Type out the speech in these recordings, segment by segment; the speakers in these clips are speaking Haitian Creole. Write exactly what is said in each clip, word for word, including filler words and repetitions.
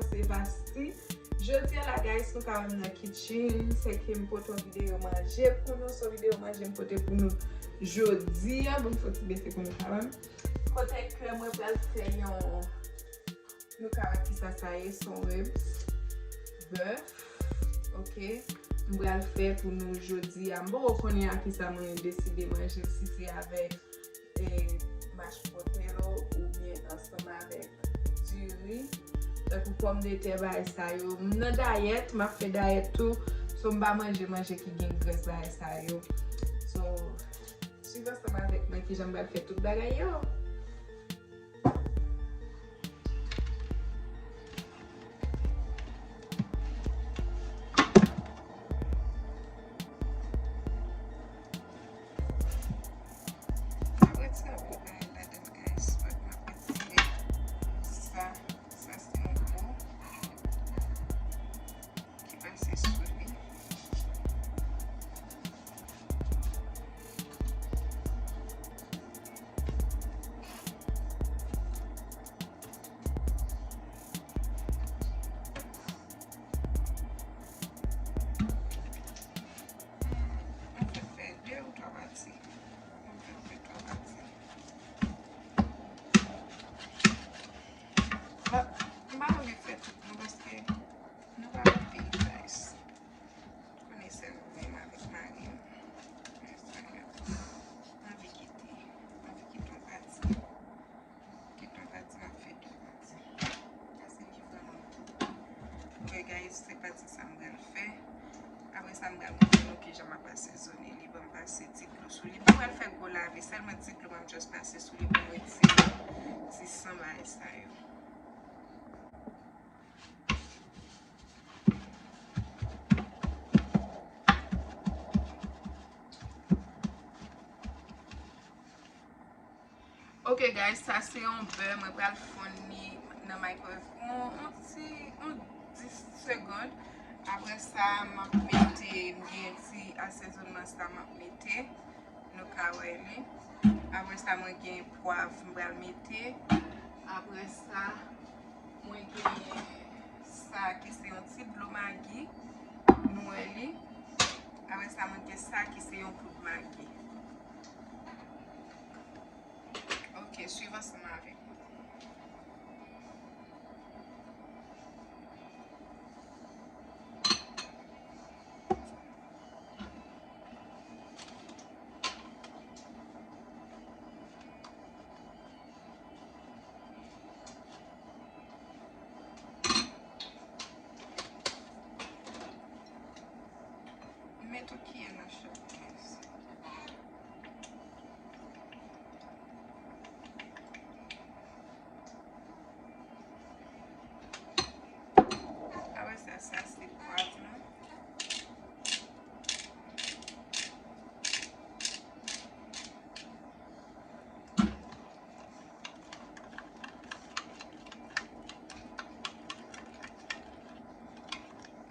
se Vasti. Jodi a la, guys, nou ka wè m nan kitchen, se ke m pote yon videyo manje pou nou, se yon videyo manje m pote pou nou jodi a, pou m fè yon ti bese pou nou ka wè m. Kote ke mwen pral fè yon, nou ka wè kisa sa ye, se yon ribs bèf, oke. M pral fè pou nou jodi a. M poko konnen a kisa mwen deside manje, si se avèk e, mashed potato oubyen ansanm avèk diri. Tankou pòmdetè, bagay sa yo. M nan dayèt, m ap fè dayèt tou. So, m pa manje manje ki gen grès, bagay sa yo. So, swiv ansanm avèk mwen kijan m pral fè tout bagay yo. M ap retire anpil bagay ladan, guys, but m ap retire sa, sa se yon po ki pase sou li. Mwen fè, fè de ou twa pati. Mwen fè, fè twa pati. But m pa anvi fè tout non, paske nou pa anpil, guys. Ou konnen sèl mwen menm avèk mari m. Anvi kite, anvi kite yon pati. Kite yon pati, m ap fè de pati. Paske li vrèman gou. Oke, guys, se pati sa m pral fè. Apre sa, m pral montre nou kijan m ap asezone li. Ban m pase ti dlo sou li. M pa pral fè gwo lave, sèlman ti dlo m ap just pase sou li pou m retire ti san bagay sa yo. Ok, guys, sa se yon bè. Mwen pral fonn li nan microwave pou yon, yon ti, yon dis segonn. Apre sa, m ap mete, m gen ti asezonman sa m ap mete. Nou ka wè li. Apre sa, mwen gen pwav m pral mete. Apre sa, mwen gen sa ki se yon ti dlo magi. Nou wè li. Apre sa, mwen gen sa ki se yon poud magi. Ok, swiv ansanm avèk mwen. Met yon kiyè nan chèf, guys. Apre sa, sa se pwav lan.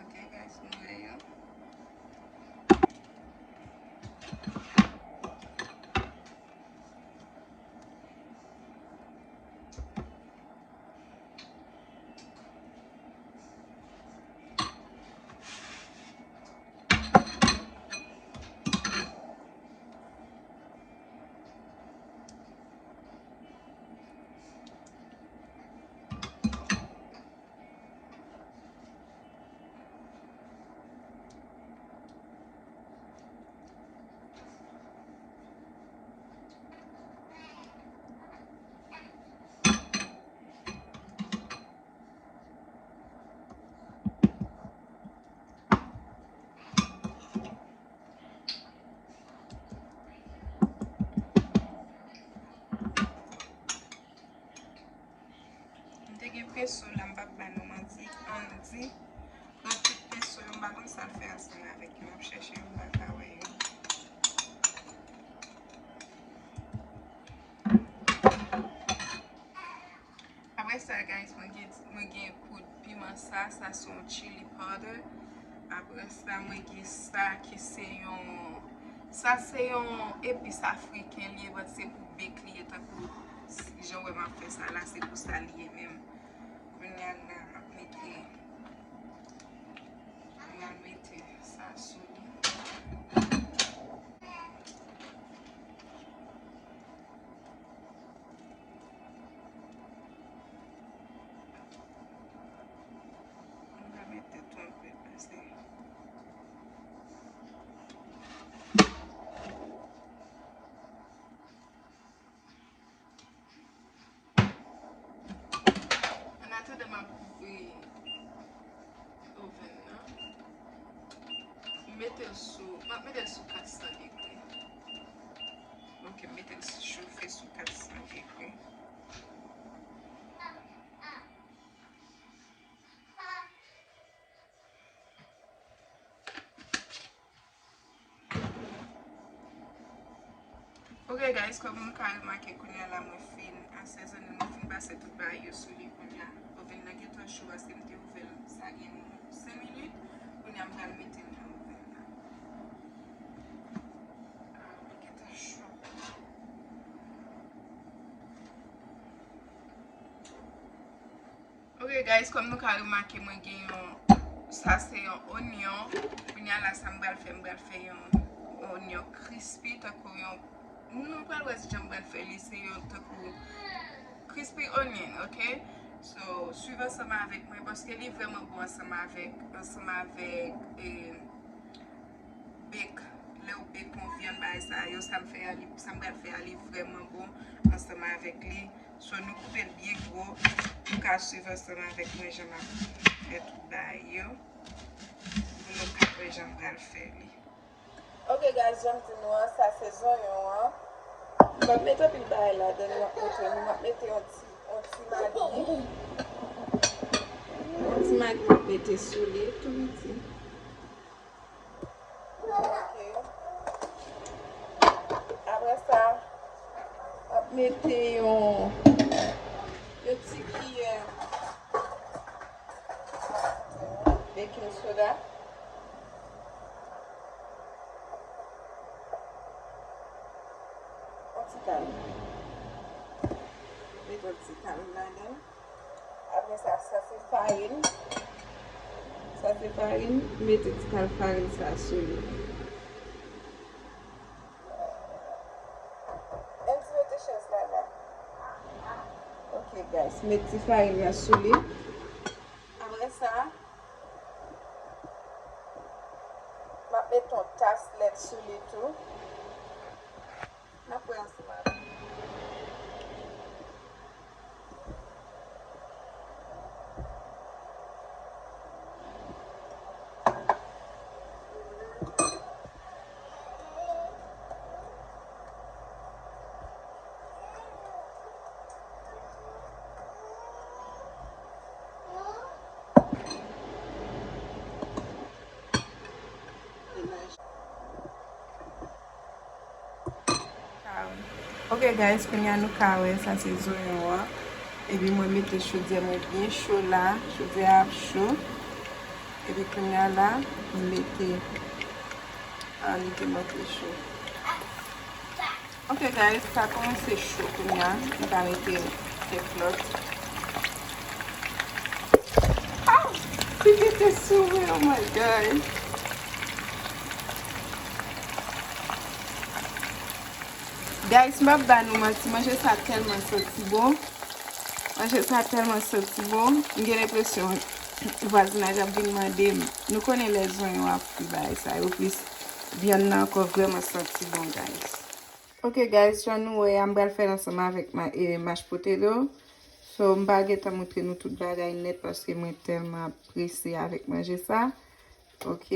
Ok, guys, nou wè yo. M te gen penso la, m p ap ba nou manti, Andy pran tout penso yo, m pa konn sa l fè ansanm avèk yo, m ap chèche yo, m pa ka wè yo. Apre sa, guys, mwen gen, mwen gen poud piman sa, sa se yon chili powder. Apre sa, mwen gen sa ki se yon, sa se yon epis afriken li ye, but se pou bake li ye, tankou jan w wè m ap fè sa la, se pou sa li ye menm. Kounye a la, m ap mete, m ap mete sa sou li. M va mete tou anpil pase. An atandan m ap kouvri oven nan, m mete l sou, m ap mete l sou kat san degre. Ok, m mete l chofe sou kat san degre. Ok guys, kòm nou ka remake kounye a la, mwen fin asezone, mwen fin pase tout bagay yo sou li kounye a. Oven nan gentan cho paske m te ouvè l sa gen senk minit. Kounye a m pral mete l nan oven nan. Ah, li gentan cho. Ok guys, kòm nou ka remake, mwen gen yon, sa se yon onyon. Kounye a la, sa m pral fè, m pral fè yon onyon crispy, tankou yon, nou pral wè jan m pral fè li, se yon tankou crispy onion, ok? So, swiv ansanm avèk mwen, paske li vrèman bon ansanm avèk, ansanm avèk, eh, bake, lè w bake yon vyann, bagay sa yo, sa m fè a, li, sa m pral fè a, li vrèman bon ansanm avèk li. So, nou koupe l byen gwo. Nou ka swiv ansanm avèk mwen jan m ap fè tout bagay yo. Pou nou ka wè jan m pral fè li. Ok, guys, jan m di nou an, sa se zonyon an. M p ap mete anpil bagay ladan, nou, m ap mete, nou, m ap mete yon ti, yon ti magi. Yon ti magi m ap mete sou li, tou piti. Ok. Apre sa, m ap mete yon, yon ti kiyè baking soda. Yon ti kal. Mete yon ti kal ladan. Apre sa, sa se farin. Sa se farin. Mete ti kal farin sa sou li. Yon ti mete chèz la la. Ok, guys. Met ti farin nan sou li. Apre sa, m ap met yon tas lèt sou li tou. N ap wè ansanm avè m. Ok guys, kounye a nou ka wè sa se zonyon an. Epi mwen mete chodyè mwen byen cho la. Chodyè a ap cho. Epi kounye a la, mwen mete, ah, li te manke cho. Ok guys, sa kòmanse cho kounye a. M ka mete kèk lòt. Ah! Li rete sou mwen, oh my God. Guys, m p ap ba nou manti, manje sa tèlman santi bon. Manje sa tèlman santi bon. M gen enpresyon vwazinaj ap vin mande m. Nou konnen lè zonyon ap fri bagay sa yo plis. Vyann nan ankò vrèman santi bon, guys. Ok guys, jan nou wè a, m pral fè l ansanm avèk ma, e, mashed potato. So, m pa gentan montre nou tout bagay nèt paske mwen tèlman prese avèk manje sa. Ok,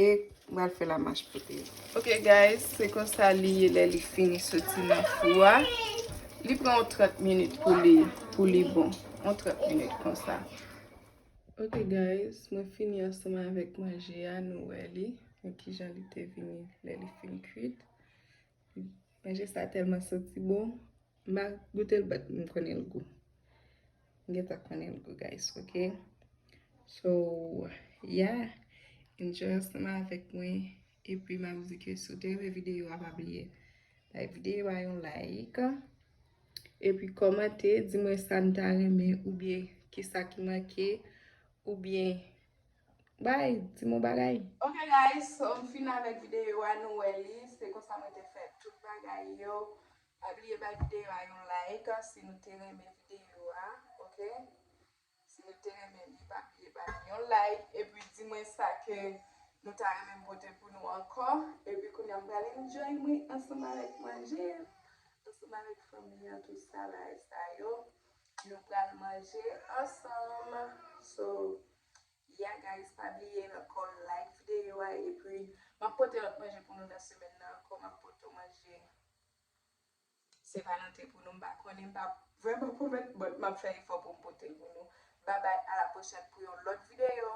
m pral fè la mashed potato. Ok guys, se konsa li ye lè li fini soti nan fou a. Li pran yon trant minit pou li, pou li bon. Yon trant minit konsa. Ok guys, mwen fini ansanm avèk manje a, nou wè li. Men kijan li te vini lè li fin kwit. Manje sa tèlman santi bon. M pa goute l, but m konnen l gou. M gentan konnen l gou, guys, ok? So, yeah. Enjoy ansanm avèk mwen. Epi, m ap di ke si w te renmen videyo a, pa bliye bay videyo a yon like. Epi, kòmante, di mwen sa n ta renmen oubyen kisa ki manke, oubyen bay, di m yon bagay. Ok guys, so m fin avèk videyo a, nou wè li, se konsa mwen te fè tout bagay yo. Pa bliye bay videyo a yon like si nou te renmen videyo a, ok? Si nou te renmen li, pa bliye bay yon like, epi di mwen sa ke nou ta renmen m pote pou nou ankò. Epi kounye a m pral enjoy mwen ansanm avèk manje, ansanm avèk fanmi an, tout sa, bagay sa yo. Nou pral manje ansanm. So, yeah guys, pa bliye ankò like videyo a, epi m ap pote lòt manje pou nou nan semèn nan ankò, m ap pote manje. Se pa nan te pou nou, m pa konnen, m pa vrèman pwomèt, but m ap fè efò pou m pote l pou nou. Babay, a la pwochèn pou yon lòt videyo.